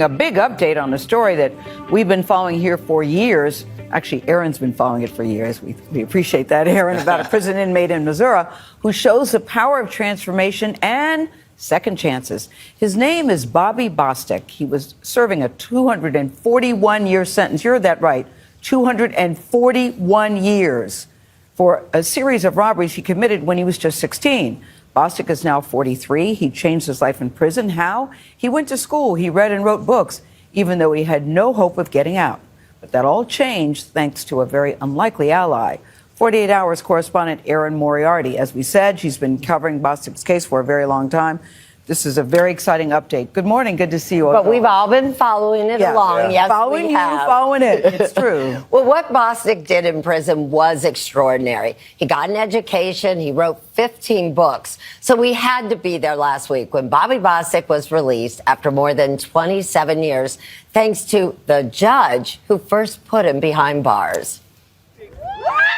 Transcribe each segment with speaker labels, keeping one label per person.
Speaker 1: A big update on a story that we've been following here for years. Actually, Aaron's been following it for years. We appreciate that, Aaron, about a prison inmate in Missouri who shows the power of transformation and second chances. His name is Bobby Bostic. He was serving a 241-year sentence. You heard that right. 241 years for a series of robberies he committed when he was just 16. Bostic is now 43. He changed his life in prison. How? He went to school. He read and wrote books, even though he had no hope of getting out. But that all changed thanks to a very unlikely ally. 48 Hours correspondent Erin Moriarty. As we said, she's been covering Bostic's case for a very long time. This is a very exciting update. Good morning. Good to see you all.
Speaker 2: But we've all been following it along. Yes,
Speaker 1: following
Speaker 2: we
Speaker 1: you,
Speaker 2: have.
Speaker 1: Following it. It's true.
Speaker 2: Well, what Bostic did in prison was extraordinary. He got an education. He wrote 15 books. So we had to be there last week when Bobby Bostic was released after more than 27 years, thanks to the judge who first put him behind bars.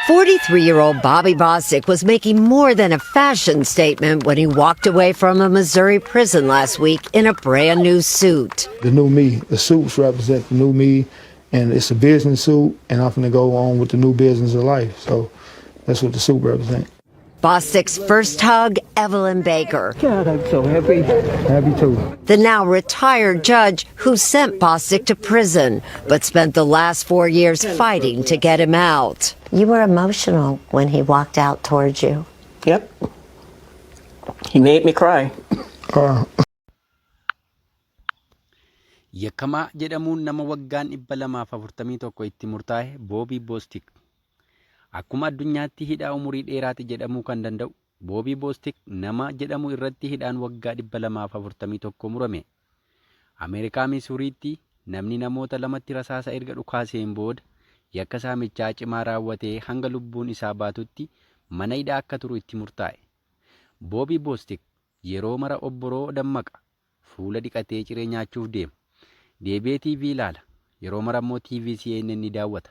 Speaker 2: 43-year-old Bobby Bostic was making more than a fashion statement when he walked away from a Missouri prison last week in a brand new suit.
Speaker 3: The new me. The suits represent the new me, and it's a business suit, and I'm going to go on with the new business of life. So that's what the suit represents.
Speaker 2: Bostic's first hug, Evelyn Baker.
Speaker 3: God, I'm so happy. Happy too.
Speaker 2: The now retired judge who sent Bostic to prison, but spent the last 4 years fighting to get him out. You were emotional when he walked out towards you.
Speaker 4: Yep. He made me cry.
Speaker 5: Yakkamaa jedhamuun nama waggaan 241 itti murtaa'e Boobii Boostik. Akkuma addunyaatti hidhaa umurii dheeraati jedhamuu kan danda'u Boobii Boostik nama jedhamu irratti hidhaan waggaa 241 murame. Ameerikaa Misuuriitti namni namoota lamatti rasaasa erga dhukaaseen booda yakka saamichaa cimaa raawwatee hanga lubbuun isaa baatutti mana hidhaa akka turu itti murtaa'e. Boobii Boostik yeroo mara obboroo dammaqa. Fuula dhiqatee ciree nyaachuuf deema. Deebi'ee TV ilaala. Yeroo mara immoo TV CNN ni daawwata.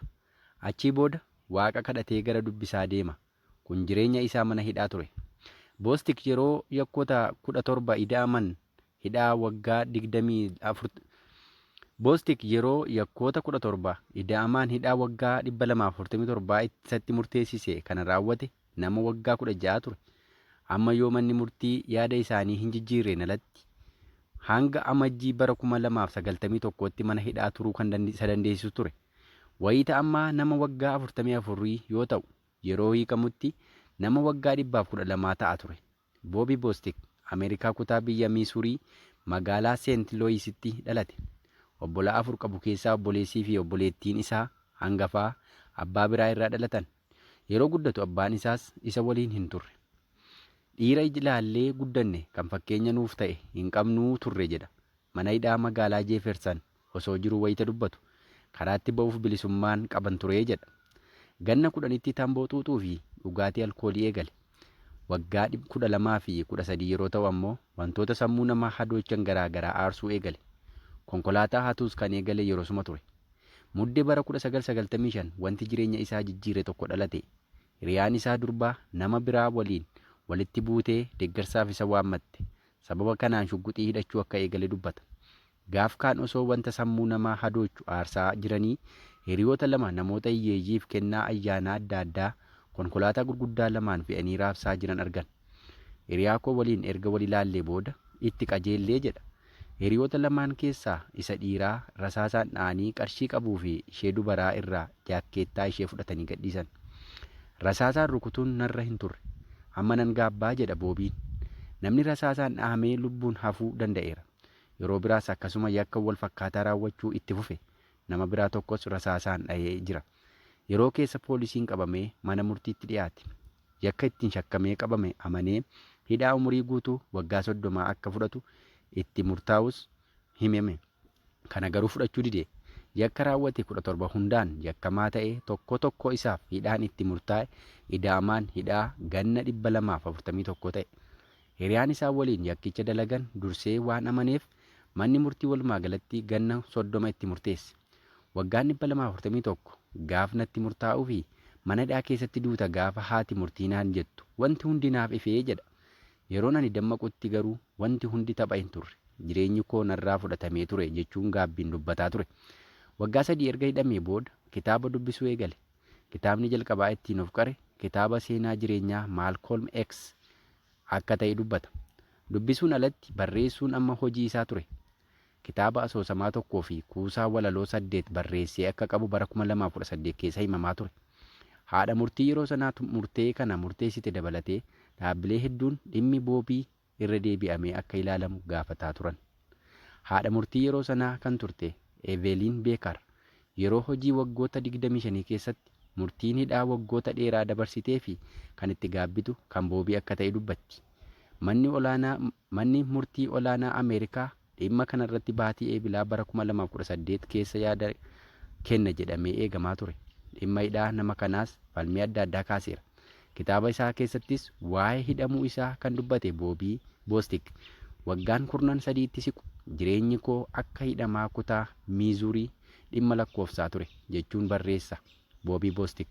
Speaker 5: Achii booda Waaqa kadhatee gara dubbisaa deema. Kun jireenya isaa mana hidhaa ture. Boostik yeroo yakkoota 17 ida'aman hidhaa waggaa 24. Boostik yeroo yakkoota 17 ida'amaan hidhaa waggaa 247 isatti murteessise kana raawwate nama waggaa 16 ture. Amma yoo manni murtii yaada isaanii hin jijjiirreen alatti hanga Amajjii bara 2091tti mana hidhaa turuu kan isa dandeessisu ture. Wayita ammaa nama waggaa 44 yoo ta'u, yeroo hiikamutti nama waggaa 112 ta'a ture. Boobii Boostik Ameerikaa kutaa biyya Miisurii magaalaa Seent Looyisitti dhalate. Obbolaa afur qabu keessaa obboleessii fi obboleettiin isaa hangafaa abbaa biraa irraa dhalatan. Yeroo guddatu abbaan isaas isa waliin hin turre. Dhiira ilaallee guddanne kan fakkeenya nuuf ta'e hin qabnuu turre jedha. Mana hidhaa magaalaa Jeefersan osoo jiru wayita dubbatu karaatti ba'uuf bilisummaan qaban ture jedha. Ganna 10tti tamboo xuuxuu fi dhugaatii alkoolii eegale. Waggaa 12 fi 13 yeroo ta'u ammoo wantoota sammuu namaa hadoochan garaa garaa aarsuu eegale. Konkolaataa hatuus kan eegale yerosuma ture. Mudde bara 1995 wanti jireenya isaa jijjiire tokko dhalate. Hiriyaan isaa durbaa nama biraa waliin walitti buutee deeggarsaaf isa waammatte. Sababa kanaan shugguxii hidhachuu akka eegale dubbata. Gaaf kaan osoo wanta sammuu namaa hadoochu aarsaa jiranii hiriyoota lama namoota hiyyeeyyiif kennaa ayyaanaa adda addaa konkolaataa gurguddaa lamaan fe'anii raabsaa jiran argan. Hiriyaa koo waliin erga wal ilaallee booda itti qajeellee jedha. Hiriyoota lamaan keessaa isa dhiiraa rasaasaan dha'anii qarshii qabuu fi ishee dubaraa irraa jaakkeettaa ishee fudhatanii gadhiisan. Rasaasaan rukutuun narra hin turre. Amma nan gaabbaa jedha Boobiin. Namni rasaasaan dhahamee lubbuun hafuu danda'eera. Yeroo biraas akkasuma yakka wal fakkaataa raawwachuu itti fufe. Nama biraa tokkos rasaasaan dhahee jira. Yeroo keessa poolisiin qabamee mana murtiitti dhiyaate. Yakka ittiin shakkamee qabame amanee hidhaa umurii guutuu waggaa 30 akka fudhatu itti murtaa'us himame. Kana garuu fudhachuu dide. Yakka raawwate 17 hundaan yakkamaa ta'ee tokko tokko isaaf hidhaan itti murtaa'e ida'amaan hidhaa ganna 241 ta'e. Hiriyaan isaa waliin yakkicha dalagan dursee waan amaneef manni murtii walumaa galatti ganna 30 itti murteesse. Waggaan 241 gaaf natti murtaa'uu fi mana hidhaa keessatti duuta gaafa haati murtii naan jettu wanti hundi naaf ifee jedha. Yeroon ani dammaqutti garuu wanti hundi tapha hin turre. Jireenyi koo narraa fudhatamee ture jechuun gaabbiin dubbataa ture. Waggaa 3 erga hidhamee booda kitaaba dubbisuu eegale. Kitaabni jalqabaa ittiin of qare kitaaba seenaa jireenyaa Maalkoolm X akka ta'e dubbata. Dubbisuun alatti barreessuun amma hojii isaa ture. Kitaaba asoosamaa tokkoo fi kuusaa walaloo 8 barreessee akka qabu bara 2018 keessa himamaa ture. Haadha murtii yeroo sanaa murtee kana murteessite dabalatee dhaabbilee hedduun dhimmi Boobii irra deebi'amee akka ilaalamu gaafataa turan. Haadha murtii yeroo sanaa kan turte Eveeliin Beekar yeroo hojii waggoota 25 keessatti murtiin hidhaa waggoota dheeraa dabarsitee fi kan itti gaabbitu kan Boobii akka ta'e dubbatti. Manni murtii olaanaa Ameerikaa dhimma kanarratti baatii Eebilaa bara 2018 keessa yaada kenna jedhamee eegamaa ture. Dhimma hidhaa nama kanaas falmii adda addaa kaaseera. Kitaaba isaa keessattis waa'ee hidhamuu isaa kan dubbate Boobii Boostik waggaan kurnan sadiitti siqu jireenyi koo akka hidhamaa kutaa Miizurii dhimma lakkoofsaa ture jechuun barreessa Boobii Boostik.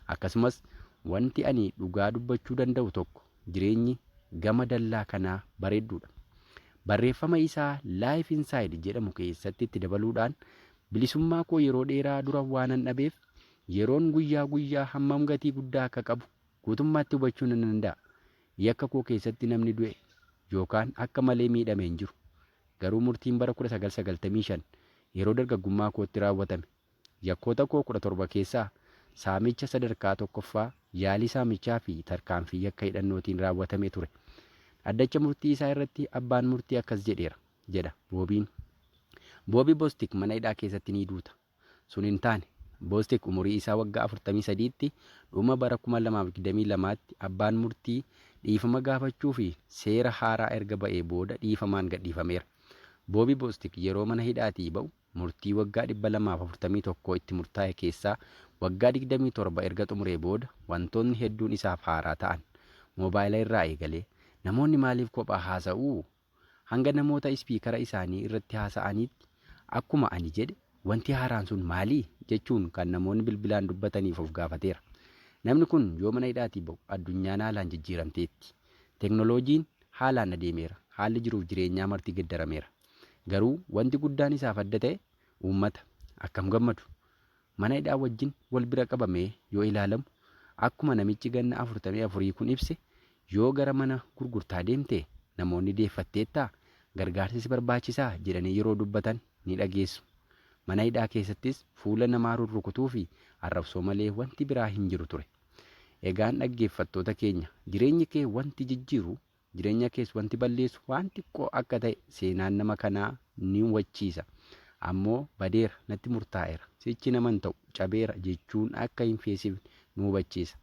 Speaker 5: Akkasumas wanti ani dhugaa dubbachuu danda'u tokko jireenyi gama dallaa kanaa bareedduudha. Barreeffama isaa Life Inside jedhamu keessatti itti dabaluudhaan bilisummaa koo yeroo dheeraa dura waanan dhabeef yeroon guyyaa guyyaa hammam gatii guddaa akka qabu guutummaatti hubachuu nan danda'a. Yakka koo keessatti namni du'e yookaan akka malee miidhame hin jiru. Garuu murtiin bara 1995 yeroo dargaggummaa kootti raawwatame. Yakkoota koo 17 keessaa saamicha sadarkaa tokkoffaa, yaalii saamichaa fi tarkaanfii yakka hidhannootiin raawwatame ture. Dhaddacha murtii isaa irratti abbaan murtii akkas jedheera jedha Boobiin. Boobii Boostik mana hidhaa keessatti ni duuta. Sun hin taane. Boostik umurii isaa waggaa 43tti dhuma bara 2022tti abbaan murtii dhiifama gaafachuu fi seera haaraa erga ba'ee booda dhiifamaan gadhiifameera. Boobii Boostik yeroo mana hidhaatii ba'u murtii waggaa 241 itti murtaa'e keessaa waggaa 27 erga xumuree booda wantoonni hedduun isaaf haaraa ta'an. Moobaayila irraa eegalee namoonni maaliif kophaa haasa'uu? Hanga namoota ispiikara isaanii irratti haasa'aniitti akkuma ani jedhe wanti haaraan sun maalii jechuun kan namoonni bilbilaan dubbataniif of gaafateera. Namni kun yoo mana hidhaatii ba'u addunyaan haalaan jijjiiramteetti. Teknooloojiin haalaan adeemeera. Haalli jiruuf jireenyaa marti geddarameera. Garuu wanti guddaan isaaf adda ta'e uummata akkam gammadu. Mana hidhaa wajjin wal bira qabamee yoo ilaalamu akkuma namichi ganna 44 kun ibse yoo gara mana gurgurtaa deemte namoonni deeffatteettaa gargaarsi si barbaachisaa jedhanii yeroo dubbatan ni dhageessu. Mana hidhaa keessattis fuula namaa rurrukutuu fi arrabsoo malee wanti biraa hin jiru ture. Egaan dhaggeeffattoota keenya jireenyi kee wanti jijjiiru jireenya kees wanti balleessu waan xiqqoo akka ta'e seenaan nama kanaa ni hubachiisa. Ammoo badeera natti murtaa'eera sichi naman ta'u cabeera jechuun akka hin feesifne nu hubachiisa.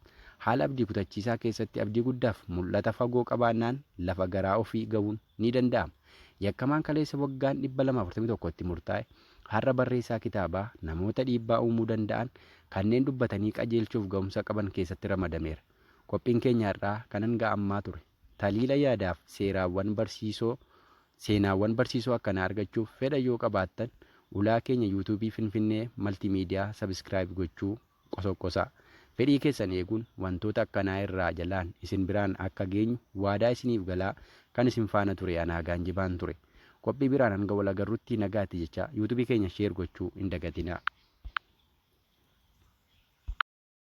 Speaker 5: Haala abdii kutachiisaa keessatti abdii guddaaf mul'ata fagoo qabaannaan lafa garaa ofii ga'uun ni danda'ama. Yakkamaan kaleessa waggaan 241 itti murtaa'e har'a barreessaa kitaabaa namoota dhiibbaa uumuu danda'an kanneen dubbatanii qajeelchuuf ga'umsa qaban keessatti ramadameera. Qophiin keenya har'aa kan hanga ammaa ture. Taliila yaadaaf seenaawwan barsiisoo akkanaa argachuuf fedha yoo qabaattan ulaa keenya yuutuubii Finfinnee Maltiimiidiyaa subscribe gochuu qosoqosaa. Fedhii keessan eeguun wantoota akkanaa irraa jalaan isin biraan akka geenyu waadaa isiniif galaa kan isin faana ture anaa Gaanjibaan ture. Qophii biraan hanga wal agarrutti nagaatti jecha yuutuubii keenya share gochuu hin dagatinaa.